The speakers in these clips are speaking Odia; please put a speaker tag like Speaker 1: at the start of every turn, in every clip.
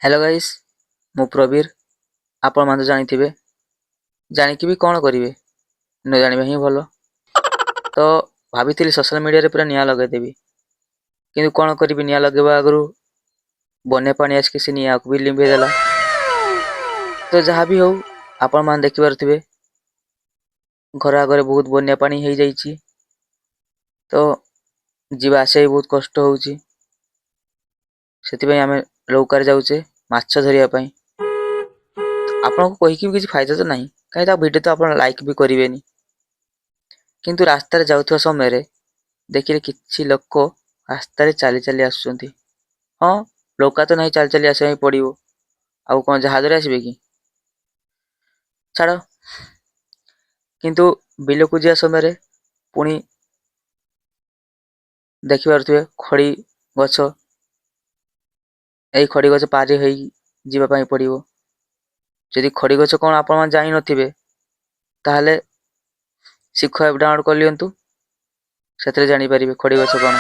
Speaker 1: ହ୍ୟାଲୋ ଗାଇସ୍, ମୁଁ ପ୍ରବୀର। ଆପଣମାନେ ତ ଜାଣିଥିବେ, ଜାଣିକି ବି କ'ଣ କରିବେ, ନ ଜାଣିବା ହିଁ ଭଲ। ତ ଭାବିଥିଲି ସୋସିଆଲ ମିଡ଼ିଆରେ ପୁରା ନିଆଁ ଲଗାଇଦେବି, କିନ୍ତୁ କ'ଣ କରିବି, ନିଆଁ ଲଗାଇବା ଆଗରୁ ବନ୍ୟା ପାଣି ଆସିକି ସେ ନିଆଁକୁ ବି ଲିଭେଇ ଦେଲା। ତ ଯାହା ବି ହଉ, ଆପଣମାନେ ଦେଖିପାରୁଥିବେ ଘର ଆଗରେ ବହୁତ ବନ୍ୟା ପାଣି ହେଇଯାଇଛି। ତ ଯିବା ଆସିବା ବି ବହୁତ କଷ୍ଟ ହେଉଛି। ସେଥିପାଇଁ ଆମେ ନୌକାରେ ଯାଉଛେ ମାଛ ଧରିବା ପାଇଁ। ଆପଣଙ୍କୁ କହିକି ବି କିଛି ଫାଇଦା ତ ନାହିଁ, କାହିଁକି ତା ଭିଡ଼ିଓ ତ ଆପଣ ଲାଇକ୍ ବି କରିବେନି। କିନ୍ତୁ ରାସ୍ତାରେ ଯାଉଥିବା ସମୟରେ ଦେଖିଲେ କିଛି ଲୋକ ରାସ୍ତାରେ ଚାଲି ଚାଲି ଆସୁଛନ୍ତି। ହଁ, ନୌକା ତ ନାହିଁ, ଚାଲି ଚାଲି ଆସିବା ପାଇଁ ପଡ଼ିବ। ଆଉ କ'ଣ ଜାହାଜରେ ଆସିବେ କି? ଛାଡ଼। କିନ୍ତୁ ବିଲକୁ ଯିବା ସମୟରେ ପୁଣି ଦେଖିପାରୁଥିବେ ଖଡ଼ି ଗଛ। ଏଇ ଖଡ଼ି ଗଛ ପାରି ହେଇ ଯିବା ପାଇଁ ପଡ଼ିବ। ଯଦି ଖଡ଼ି ଗଛ କ'ଣ ଆପଣମାନେ ଜାଣିନଥିବେ, ତାହେଲେ ଶିଖ ଆପ୍ ଡାଉନଲୋଡ଼ କରିନିଅନ୍ତୁ, ସେଥିରେ ଜାଣିପାରିବେ ଖଡ଼ି ଗଛ କ'ଣ।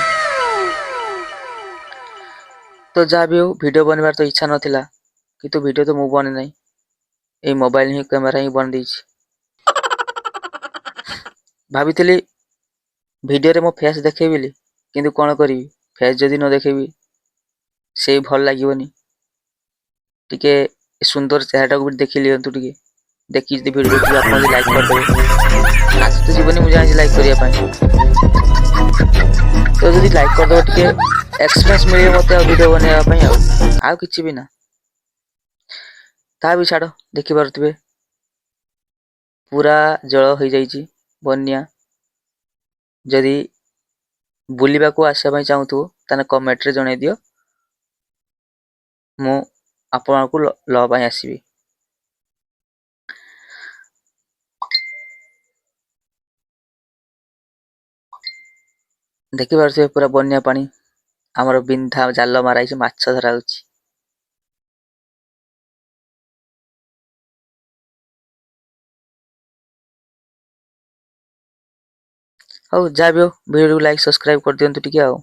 Speaker 1: ତ ଯାହା ବି ହଉ, ଭିଡ଼ିଓ ବନେଇବାର ତ ଇଚ୍ଛା ନଥିଲା, କିନ୍ତୁ ଭିଡ଼ିଓ ତ ମୁଁ ବନେଇ ନାହିଁ, ଏଇ ମୋବାଇଲ ହିଁ କ୍ୟାମେରା ହିଁ ବନେଇ ଦେଇଛି। ଭାବିଥିଲି ଭିଡ଼ିଓରେ ମୋ ଫେସ୍ ଦେଖେଇବି ବୋଲି, କିନ୍ତୁ କ'ଣ କରିବି, ଫେସ୍ ଯଦି ନ ଦେଖେଇବି ସେ ଭଲ ଲାଗିବନି। ଟିକେ ସୁନ୍ଦର ଚେହେରାଟାକୁ ବି ଦେଖି ନିଅନ୍ତୁ। ଟିକେ ଦେଖିକି ଯଦି ଭିଡ଼ିଓ ଦେଖିବେ ଆପଣ, ଯଦି ଲାଇକ୍ କରିଦେବେ। ଆଜି ତ ଯିବନି, ମୁଁ ଜାଣିଛି ଲାଇକ୍ କରିବା ପାଇଁ। ତ ଯଦି ଲାଇକ୍ କରିଦେବ, ଟିକେ ଏକ୍ସପିରିଏନ୍ସ ମିଳିବ ମୋତେ ଆଉ ଭିଡ଼ିଓ ବନେଇବା ପାଇଁ, ଆଉ କିଛି ବି ନା। ତା ବି ଛାଡ଼, ଦେଖିପାରୁଥିବେ ପୁରା ଜଳ ହେଇଯାଇଛି, ବନ୍ୟା। ଯଦି ବୁଲିବାକୁ ଆସିବା ପାଇଁ ଚାହୁଁଥିବ, ତାହେଲେ କମେଣ୍ଟରେ ଜଣାଇ ଦିଅ, ମୁଁ ଆପଣଙ୍କୁ ନେବା ପାଇଁ ଆସିବି। ଦେଖିପାରୁଥିବେ ପୁରା ବନ୍ୟା ପାଣି। ଆମର ବିନ୍ଧା ଜାଲ ମାରା ହେଇଛି, ମାଛ ଧରା ହଉଛି। ହଉ, ଯାହା ବି ହଉ, ଭିଡ଼ିଓକୁ ଲାଇକ୍ ସବସ୍କ୍ରାଇବ୍ କରିଦିଅନ୍ତୁ ଟିକେ ଆଉ।